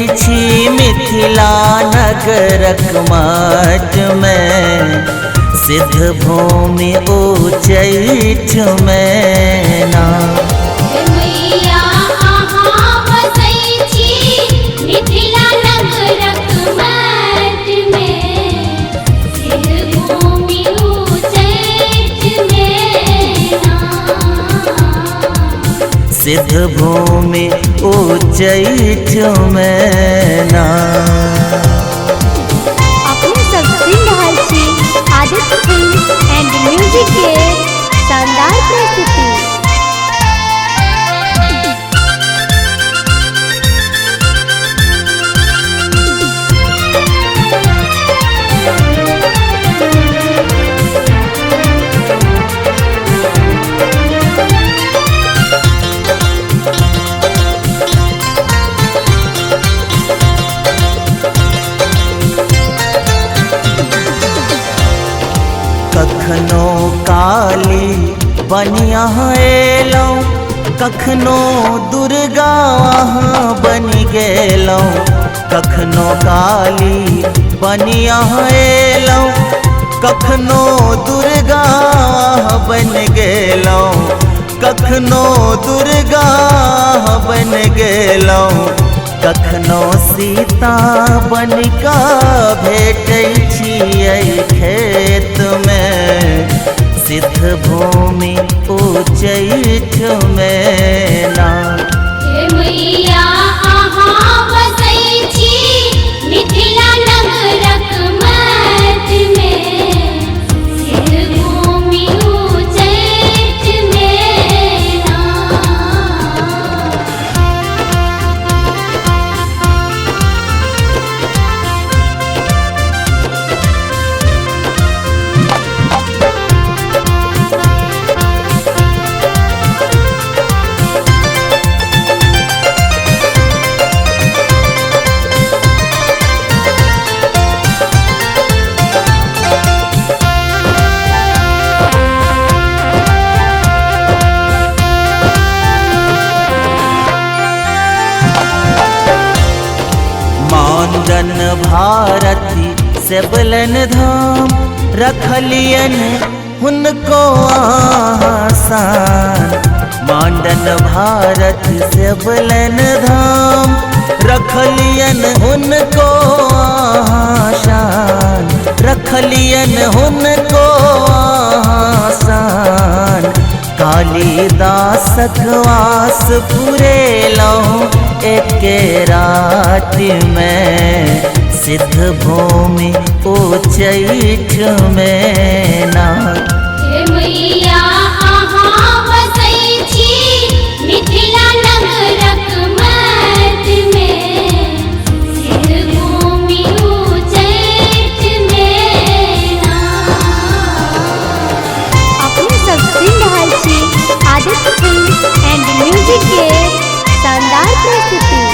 छी मिथिला नगरक माटमे, सिद्ध भूमि उच्चैठ में ना। मैया अहाँ बसै छी मिथिला नगरक माटमे, सिद्ध भूमि उच्चैठ में ना। सिद्ध भूमि उच्चैठ में ना। अपने सब सुनि रहल छी आदित्य फिल्म एंड म्यूजिक के शानदार प्रस्तुति। कखनो काली बनिया एलहुँ, कखनो दुर्गा अहाँ बनि गेलहुँ। कखनो काली बनिया एलहुँ, कखनो दुर्गा अहाँ बनि गेलहुँ। कखनो दुर्गा अहाँ बनि गेलहुँ। कखनो सीता बनिकऽ भेटै छियै खेत में, सिद्ध भूमि उच्चैठ में ना। हे मैया अहाँ बसै छी मिथिला नगरक माटमे, सिद्ध भूमि उच्चैठ में ना। मानदन भारती सेबलन धाम, रखलियन हुनको आसान। मानदन भारती सेबलन धाम, रखलियन हुनको आसान। रखलियन हुनको आसान। कालिदासक वास पुरेलहुँ एके रात में, सिद्ध भूमि उच्चैठ में ना। हे मैया अहाँ बसै छी मिथिला नगरक माटमे, सिद्ध भूमि उच्चैठ में ना। अपने सब सुनि रहल छी आदित्य फिल्म एंड म्यूजिक के शानदार प्रस्तुति।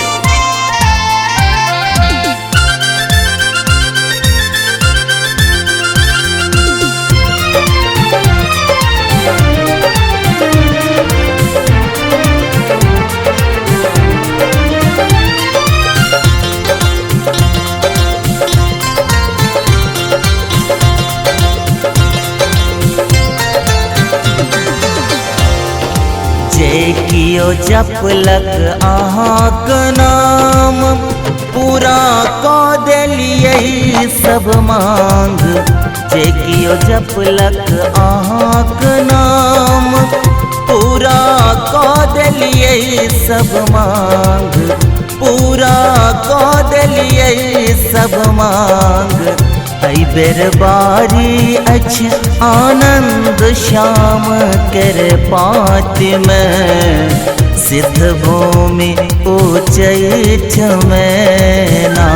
जे कियो जपलक अहाँक नाम, पूरा कऽ देलियै सब मांग। जे कियो जपलक अहाँक नाम, पूरा कऽ देलियै सब मांग। पूरा कऽ देलियै सब मांग। एहि बेर बारी अछि आनंद श्याम केर पात में, सिद्ध भूमि उच्चैठ में ना।